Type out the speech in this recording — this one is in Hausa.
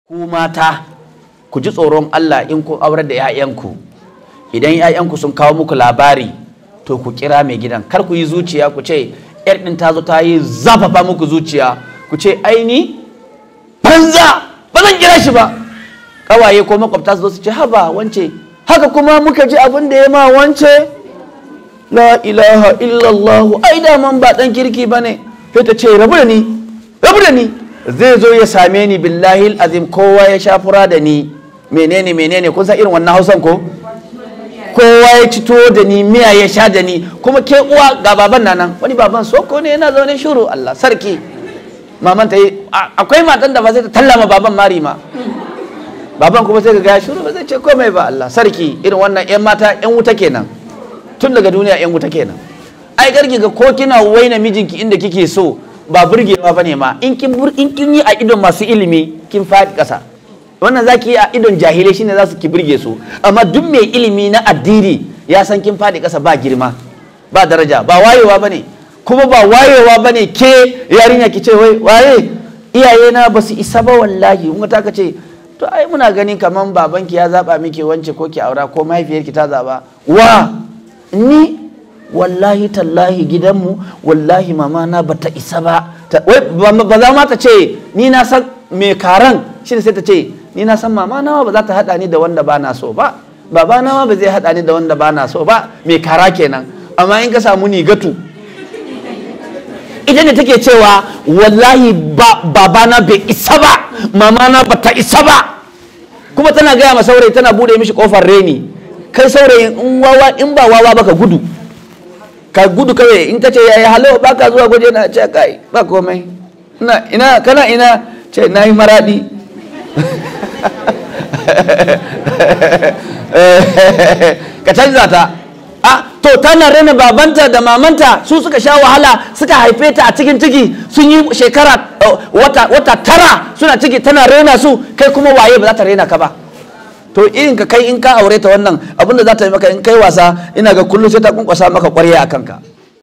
Ku mata, ku ji tsoron Allah in kun aurar da 'ya'yanku. Idan 'ya'yanku sun kawo muku labari, to ku kira mai gidan. Kar ku yi zuciya ku ce 'yar ɗin ta zo ta yi zafafa muku zuciya. Ku ce ai ni banza ba zan kira shi ba. Ƙawaye ko makwabta su zo su ce haba wance, haka kuma muka ji abin da ya ma wance. La ilaha illallah, ai daman ba ɗan kirki ba ne. Sai ta ce rabu da ni, rabu da ni. Zai zo ya same ni, billahi azim, kowa ya sha fura da ni, menene menene, kun san irin wannan Hausan ko? Kowa ya ci tuwo da ni, miya ya sha da ni, kuma ke uwa ga baban nan, wani baban soko ne yana zaune shiru, Allah sarki. Maman ta yi, akwai matan da ba zai ta tallama baban mari ma. Baban kuma sai ka ga ya shiru, ba zai ce komai ba, Allah sarki. Irin wannan ƴan mata ƴan wuta kenan. Tun daga duniya ƴan wuta kenan. Ai garki ga ko kina waina mijinki inda kike so, ba burgewa bane ma. In kin yi a idon masu ilimi kin faɗi ƙasa. Wannan zaki yi a idon jahilai shine za su ki burge su. Amma duk mai ilimi na addini ya san kin faɗi ƙasa, ba girma, ba daraja, ba wayewa bane. Kuma ba wayewa bane ke yarinya ki ce wai waye iyaye na ba su isa ba wallahi. Mun ta ce to ai muna ganin kaman babanki ya zaba miki wance ko ki aura ko mahaifiyarki ta zaba. Wa ni wallahi tallahi gidanmu wallahi mama na bata isa ba. Wai ba za ma ta ce ni na san me karan, shine sai ta ce ni na san mama na ba za ta hada ni da wanda ba na so ba, baba na ma ba zai hada ni da wanda ba na so ba. Me kara kenan. Amma in ka samu ni gatu, ita ne take cewa wallahi baba na bai isa ba, mama na bata isa ba. Kuma tana gaya ma saurayi, tana bude mishi kofar reni. Kai saurayin in wawa, in ba wawa ba ka gudu. Ka gudu kawai. In ka ce yaya halo baka zuwa gwaje na, ce kai ba komai, ina ina kana ina, ce na yi maradi. Ka canza ta. A to tana rena babanta da mamanta, su suka sha wahala suka haife ta a cikin ciki, sun yi shekara wata tara suna ciki, tana rena su. Kai kuma waye ba za ta rena ka ba? To irin ka kai in ka aure ta, wannan abinda za ta yi maka in kai wasa, ina ga kullum sai ta kunkwasa maka ƙwarya a kanka.